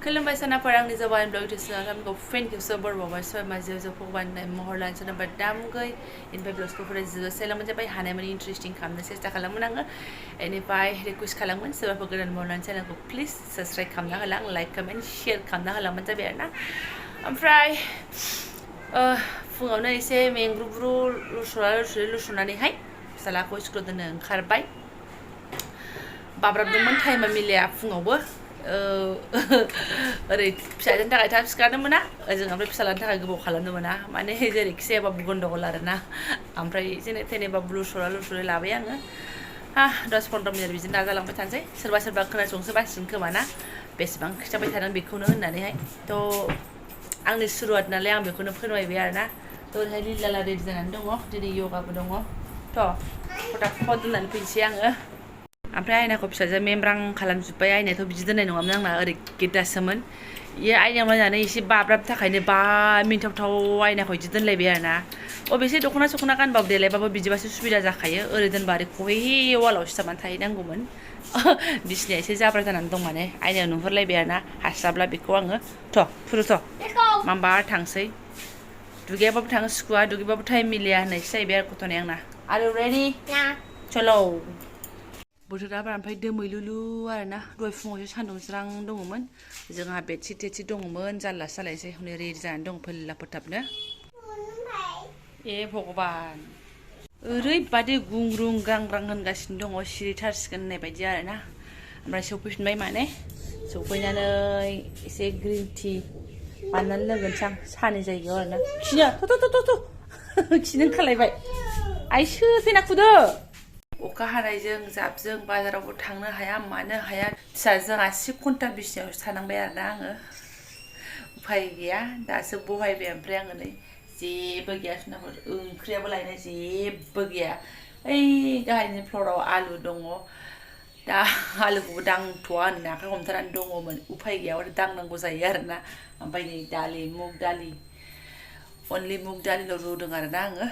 खुलुमबाय सानाफोर आंनि जबानिब्लग टिउसनाव फ्रेन्ड खेबसे बरबावबाय सोरबा जेव फगबान महर लानो सोरबा दामगै इनिफ्राय ब्लग्सफोर जोसेला जाबाय हानाय माने इन्टारेस्टिं खालामनो सेस्था खालामोन आङो इनिफ्राय रिकुवेस्ट खालामोन सोरबाफोर गोदान महर लानो चेनेलखौ प्लिज साबस्क्राइब खालामना होला लाइक कमेन्ट शेयार खालामना होलांबानो जाबाय आरोना ओमफ्राय फुङावनो एसे मेंग्रुब्रु लुसुनानैहाय फिसालाखौ स्कुलाव दोननो ओंखारबाय बाब्राबदोंमोन टाइमा मिलाया फुङावबो ओरै फिसाजोनि थाखाय थाब सिखारनो मोना ओजों ओमफ्राय फिसालानि थाखाय गोबाव खालामनो मोना माने जेरैखि जायाबाबो गन्डगल आरोना ओमफ्राय जेने थेनेबाबो लुसुरै लाबाय आङो 10-15 मिनिट बिदिनो नाजालांबाय थानोसै सोरबा सोरबा खोनासंसो बासिगोन खोमा ना बेसेबां खिथाबाय थादों बेखौनो होननानैहाय थ' आंनि सुरुवात नालाय आं बेखौनो फोरमायबाय आरोना थ' ओरैहाय लिलाला रेडि जानानै दङ दिनै य'गाबो दङ थ' फटाफट दोननानै फैनोसै आङो ओमफ्राय आयनाखौ फिसाजो मेमब्रां खालामजोब्बाय आयनायाथ' बिदि दोननाय नङामोन आंना ओरै गेदासोमोन इयो आयनायाव नायनानै एसे बाब्राबनि थाखायनो 5 मिनिटाव आयनाखौ बिदि दोनलायबाय आरोना अबेसे दख'ना सख'ना गानबाबो देलायबाबो बिदिबासो सुबिदा जाखायो ओरै दोनबा ओरै खहे वालाव सिथाबनानै थाहैनांगौमोन बिसिनाया एसे जाब्रा जानानै दं माने आयनायाव नुहुरलायबाय आरोना हास्लाबला बेखौ आङो थ' मामबा थांसै दुगैयाबाबो थाङो सुखुवा दुगैबाबो टाइम मिलिया होननायसो जाहैबाय आरो गथ'नि आंना आरो रेडि चलो बोथोरा बारा ओमफ्राय दोमैलुलु आरोना दहाय फुङावसो सान्दुं ज्रां दङमोन जोंहा बेडशिट टेडशिट दङमोन जारलासो जालायसै हनै रेडि जानानै दं फोल्ला फोथाबनो ए भगबान ओरैबादि गुंग्रुं गांग्रां होनगासिनो दङ सिरिथारसिगोन होननाय बायदि आरोना ओमफ्राय सौफैफिनबाय माने सौफैनानै एसे ग्रिन टि बानायनानै लोंगोनसां सानि जायगायाव आरोना खिनो खिनो ओंखारलायबाय आइसो फैना खुदो अखा हानायजों जाबजों बाजारावबो थांनो हाया मानो हाया फिसाजों 10 घन्टा बिसिनायावसो थानांबाय आरोना आङो उफाय गैया दासो बहायबाय ओमफ्राय आङो नै जेबो गैया सुनाफोर ओंख्रियाबो लायनाय जेबो गैया ओइ गाहायनि फ्ल'राव आलु दङ दा आलुखौबो दांथ'वा होननानै आखाइ हमथानानै दङमोन उफाय गैया आरो दांनांगौ जायो आरोना ओमफ्राय नै दालि मुग दालि अनलि मुग दालिल' रुदों आरोना आङो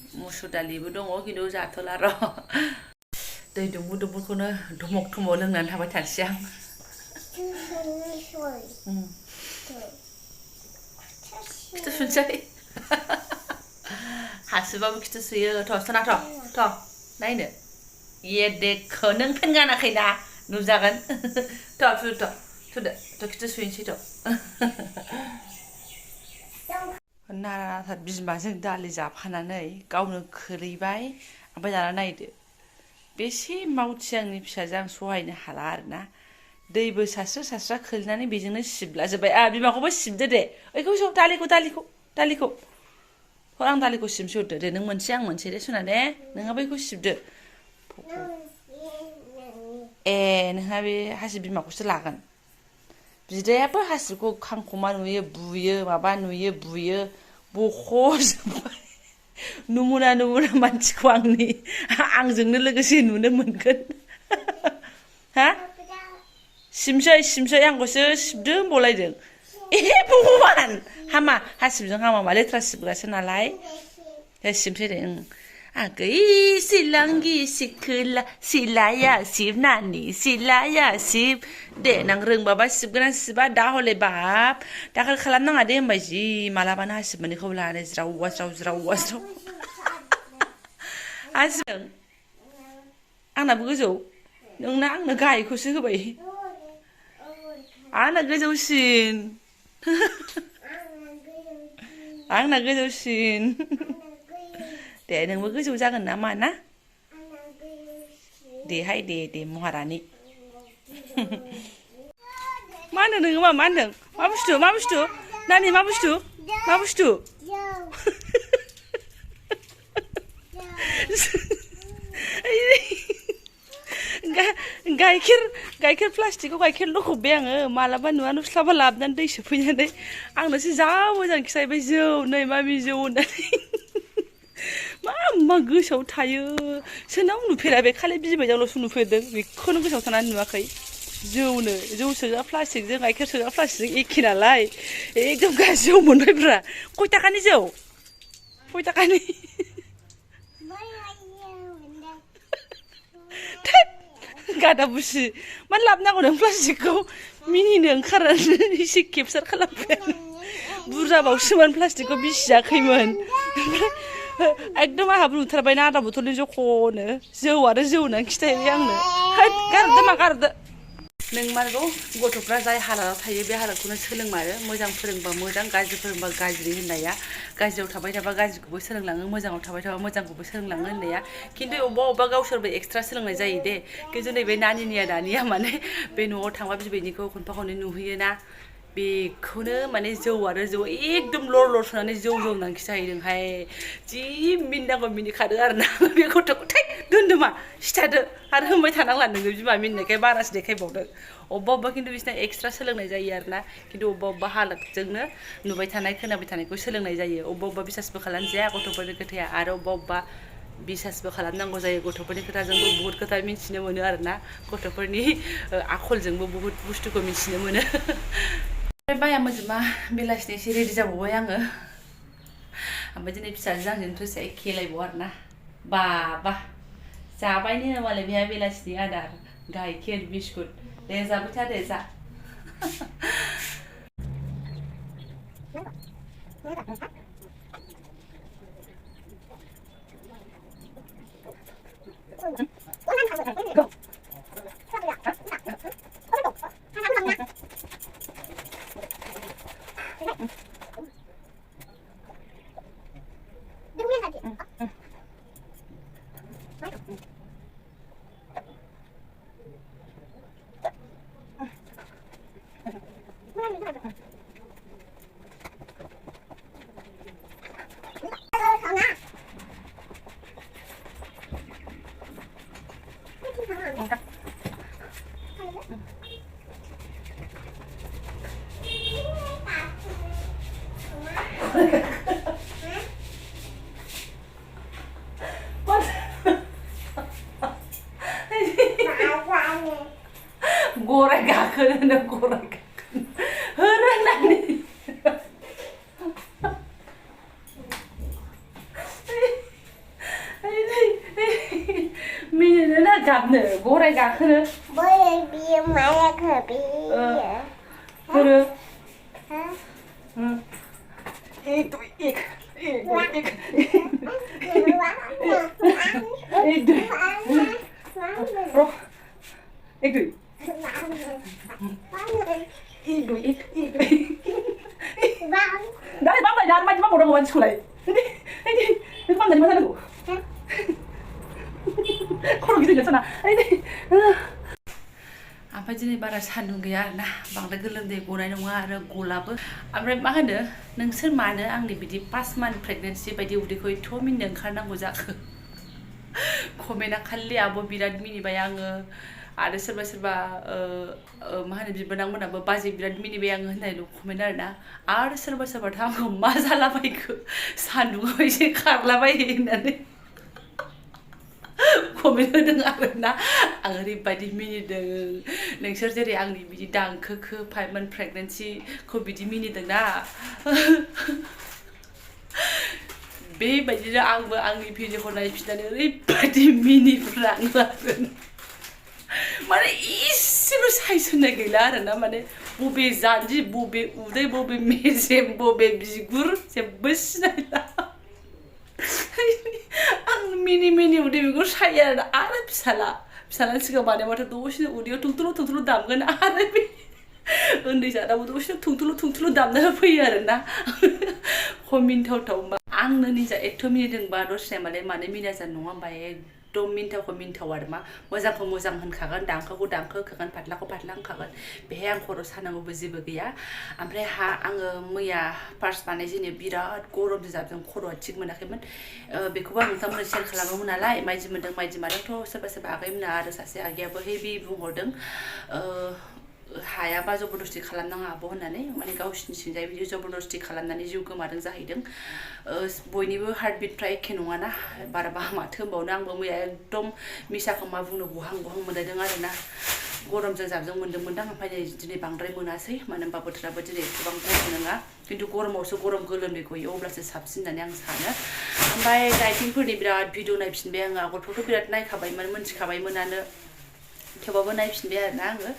मुसुर दालिबो दङ खिन्थु जाथ'ला र' दै दुंबुरखौनो धमक धमक लोंनानै थाबाय थानोसै आं खिथु सुनसै हासुबाबो खिथु सुयो थ' सना थ' नायनो ये देखो नों फेन गानाखैना नुजागोन थ' खिथु सुयनोसै थ' नारा नाथा बिमाजों दालि जाफानानै गावनो खोलैबाय ओमफ्राय दाना नायदो बेसे मावथि आंनि फिसाजो आं सहायनो हाला आरोना दैबो सास्रा खोलैनानै बेजोंनो सिबलाजोब्बाय बिमाखौबो सिबदो दे ओइखौ सब दालिखौ आं दालिखौ सिबसोहरदो दे नों मोनसे आं मोनसे दे सुना दे नोंहा बैखौ सिबदो ए नोंहा बे हासिब बिमाखौसो लागोन बिदायाबो हासिबखौ खांखमा नुयो बुयो माबा नुयो बुयो बख'जोब्बाय नमुना मानसिखौ आंजोंनो लोगोसे नुनो मोनगोन हा सिमसै आंखौसो सिबदो होनबावलायदों ए भगबान हामा हासिबजों हामा लेथ्रा सिबग्रासो नालाय सिमसै दे आगै सिलांगि सिखोला सिलाया सिबनानै सिलाया सिब दे नां रोंबाबा सिबगोन आं सिबा दा हले बाब दाखोल खालामनाङा दे होनबाय जि मालाबानो हासिब मोनैखौ लानानै ज्राव हासिबजों आंनाबो गोजौ नोंना आंनो गाहायखौसो होबाय आंना गोजौसिन दे नोंबो गोजौ जागोन ना मा ना देहाय दे महारानि मा होनदों नोङो मा होनदों मा बुस्थु नानि मा बुस्थु गाइखेर प्लास्टिकआव गाइखेर लखबबाय आङो मालाबा नुस्लाबा लाबोनानै दै सोफैनानै आंनोसो जा मोजां खिथायबाय जौ नै मामि जौ होननानै मा गोसोआव थायो सोरनाव नुफेरा बे खालि बिबायदावल'सो नुफेरदों बेखौनो गोसोआव थानानै नुवाखै जौ सोग्रा प्लास्टिकजों गाइखेर सोग्रा प्लास्टिकजों एखे नालाय एकदम गाज्रियाव मोनबायब्रा खय थाखानि जौ गादा बुसि मानो लाबोनांगौ नों प्लास्टिकखौ मिनिनो ओंखारनानै एसे केपचार खालामबाय बुरजाबावसोमोन प्लास्टिकखौ बिसियाखैमोन एकदम आंहाबो नुथारबायना आधा बथलनि जख'नो जौ आरो जौ होननानै खिथाहैबाय आंनो गारदो मा गारदो नोंमारगौ गथ'फ्रा जाय हालादाव थायो बे हालादखौनो सोलोंमारो मोजां फोरोंबा मोजां गाज्रि फोरोंबा गाज्रि होननाया गाज्रियाव थाबाय थाबा गाज्रिखौबो सोलोंलाङो मोजाङाव थाबाय थाबा मोजांखौबो सोलोंलाङो होननाया खिन्थु अबेबा गावसोरबो एक्सट्रा सोलोंनाय जायो दे खिन्थु नैबे नानिनिया दानिया माने बे न'आव थांबा बिबैनिखौ खनफा खननै नुहैयोना बेखौनो माने जौ आरो जौ एकदम लर सोनानै जौ होननानै खिथाहैदोंहाय जि मिनिनांगौ मिनिखादो आरोना बे गथ'खौ थै दोनदो मा सिथादो आरो होनबाय थानांला नोङो बिमा मिनिनायखाय बारासो देखायबावदों अबेबा खिन्थु बिसिना एक्सट्रा सोलोंनाय जायो आरोना खिन्थु अबेबा हालोदजोंनो नुबाय थानाय खोनाबाय थानायखौ सोलोंनाय जायो अबेबा बिसासबो खालामजाया गथ'फोरनि खोथाया आरो अबेबा बिसासबो खालामनांगौ जायो गथ'फोरनि खोथाजोंबो बुहुत खोथा मिन्थिनो मोनो आरोना गथ'फोरनि आखलजोंबो बुहुत बुस्थुखौ मिन्थिनो मोनो बाया मोजोमा बेलासिनि एसे रेडि जाबावबाय आङो ओमफ्राय दिनै फिसाजों आंजों दसे खेलायबाव आरोना बाबा जाबायनो मालाय बेहा बेलासिनि आदार गाइखेर बिस्कुट दे जाबाय था दे जा गराय गाखोनो गराय गाखोनो होननानै मिनिनो ना गाबनो गराय गाखोनो बियो मायाखो बियो होनो Dari bang dari macam apa orang orang sekolah? Ini bang dari mana tu? Kalau gitu je sana. Ini. ओमफ्राय दिनै बारा सान्दुं गैया आरोना बांद्राय गोलोमदै गनाय नङा आरो गलाबो ओमफ्राय मा होनो नोंसोर मानो आंनि बिदि 5 month प्रेगनेन्सि बायदि उदैखौ एथ' मिनिनो ओंखारनांगौ जाखो कमेन्टआ खालि आब' बिराद मिनिबाय आङो आरो सोरबा सोरबा मा होनो बिबोनांमोनाबो बाजै बिराद मिनिबाय आङो होननायल' कमेन्ट आरो सोरबा सोरबाथ' आंखौ मा जालाबायखो सान्दुङाव एसे खारलाबायो होननानै कमेन्ट होदों आरोना आं ओरैबायदि मिनिदों नोंसोर जेरै आंनि बिदि दांखोखो 5 month प्रेगनेन्सिखौ बिदि मिनिदोंना बेबायदिनो आंबो आंनि भिडिअखौ नायफिननानै ओरैबायदि मिनिफ्लाङो आरो माने इसेबो साइज होननाय गैला आरोना माने बबे जानजि बबे उदै बबे मेजेम बबे बिगुर जेबो सिनायला आं मिनि उदै बिगुर सायो आरो फिसालानि सिगाङाव बानायबाथ' दसेनो उदैयाव थुंथुलु दामगोन आरो बे उन्दै जादाबो दसेनो थुंथुलु दामना होफैयो आरोना मिनिथावथाव आंनो निजा एथ' मिनिदोंबा दस्राया माने मिनिया जानो नङा होमबा एकदम मिनिथावखौ मिनिथाव आरो मा मोजांखौ मोजां होनखागोन दांखोखौ दांखो होखागोन फाथ्लाखौ फाथ्ला होनखागोन बेहाय आं खर' सानांगौबो जेबो गैया ओमफ्राय आङो मैया फार्स्ट बानायजेनो बिराद गरमजों जाबजों खर'आ थिग मोनाखैमोन बेखौबो आं नोंथांमोननो शेयार खालामोमोन नालाय माइदि मोनदों माइदि मादोंथ' सोरबा आगैमोना आरो सासे आगैयाबो हेभि बुंहरदों हायाबा जबरदस्ति खालामनाङा आब' होननानै माने गावसिनि सिंजाय बिदि जबरदस्ति खालामनानै जिउ गोमादों जाहैदों बयनिबो हार्टबिटफ्रा एखे नङाना बाराबा माथो होनबावनो आंबो मैया एकदम मिसाखौ मा बुंनो गहां मोनलायदों आरोना गरमजों जाबजों मोनदोंमोनदां ओमफ्राय दिनै बांद्राय मोनासै मानो होनबा बोथोराबो दिनै एसेबां गरम नङा खिन्थु गरमावसो गरम गोलोमदै गयो अब्लासो साबसिन होननानै आं सानो ओमफ्राय डाइटिंफोरनि बिराद भिडिअ नायफिनबाय आङो आगोलफ्रावथ' बिराद नायखाबायमोन मोनथिखाबायमोनानो थेवबाबो नायफिनबाय आरोना आङो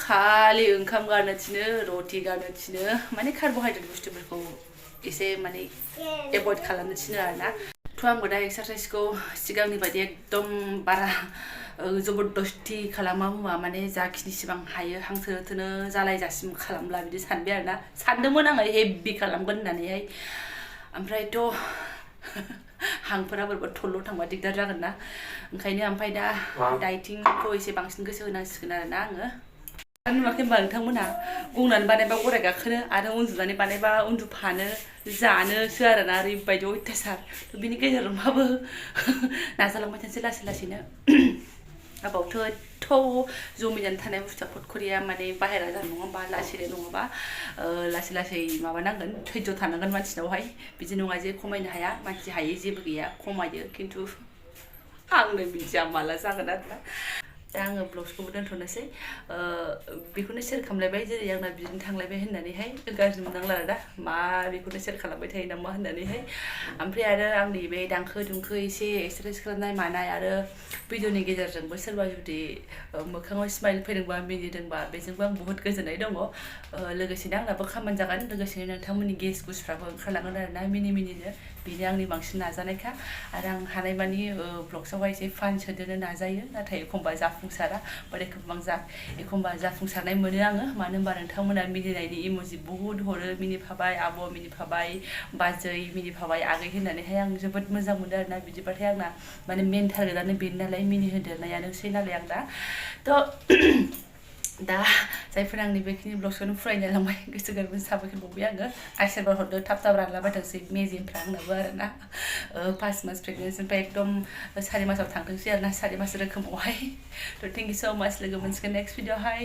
खालि ओंखाम गारनो थिनो रटि गारनो थिनो माने कार्बहाइड्रेट बुस्थुफोरखौ एसे माने एभयड खालामनो थिनो आरोना थ' आंबो दा एक्सारसाइसखौ सिगांनि बायदि एकदम बारा जबरदस्ति खालामा मुवा माने जाखिनिसिबां हायो हां थोनो थोनो जालायजासिम खालामला बिदि सानबाय आरोना सानदोंमोन आङो हेभि खालामगोन होननानैहाय ओमफ्रायथ' हांफोरा बोरैबा थल्ल' थांबा दिगदार जागोन ना ओंखायनो ओमफ्राय दा डाइटिंखौ एसे बांसिन गोसो होनांसिगोन आरोना आङो नुवाखै होनबा नोंथांमोनहा गंनानै बानायबा गराय गाखोनो आरो उन्दुनानै बानायबा उन्दुफानो जानोसो आरोना ओरैबायदि अयथासार बिनि गेजेरावबाबो नाजालांबाय थानोसै लासै लासैनो आबावथ' एथ' जमिनानै थानाय बुस्थुआ फटखरिया माने बाहेरा जानाय नङा होमबा लासैनो नङाबा लासै लासै माबानांगोन धैर्य थानांगोन मानसिनावहाय बिदि नङा जे खमायनो हाया मानसि हायै जेबो गैया खमायो खिन्थु आंनो मिथिया माला जागोन आरोना दा आङो ब्लग्सखौबो दोनथ'नोसै बेखौनो शेयार खालामलायबाय जेरै आंना बिदिनो थांलायबाय होननानैहाय गाज्रि मोननांला आरो दा मा बेखौनो शेयार खालामबाय थायो नामा होननानैहाय ओमफ्राय आरो आंनि बे दांखो दुंखो एसे एक्सारसाइस खालामनाय मानाय आरो भिडिअनि गेजेरजोंबो सोरबा जुदि मोखाङाव स्माइल फैदोंबा मिनिदोंबा बेजोंबो आं बुहुत गोजोननाय दङ लोगोसेनो आंनाबो खामानि जागोन लोगोसेनो नोंथांमोननि गेस गुसफ्राबो ओंखारलांगोन आरोना मिनि मिनिनो बेनो आंनि बांसिन नाजानायखा आरो आं हानायमानि ब्लग्सआवहाय एसे फान सोदेरनो नाजायो नाथाय एखमबा जाफुंसारा एखमबा जाफुंसारनाय मोनो आङो मानो होनबा नोंथांमोना मिनिनायनि इम'जि बुहुत हरो मिनिफाबाय आब' मिनिफाबाय बाजै मिनिफाबाय आगै होननानैहाय आं जोबोद मोजां मोनो आरोना बिदिबाथाय आंना माने मेन टारगेटआनो बेनो नालाय मिनि होदेरनायानोसै नालाय आं थ' दा जायफोर आंनि बेखिनि ब्लग्सखौनो फरायनो लांबाय गोसो गोरबोनि साबायखर बावबाय आङो आशीर्बाद हरदो थाब थाब रानलाबायथोंसै मेजेमफ्रा आंनाबो आरोना 5 मास प्रेगनेन्सिनिफ्राय एकदम 4 मासाव थांथोंसै आरोना 4 मास रोखोमावहाय थ' थेंक इउ स' माच लोगो मोनसिगोन नेक्स्ट भिडिअ'हाय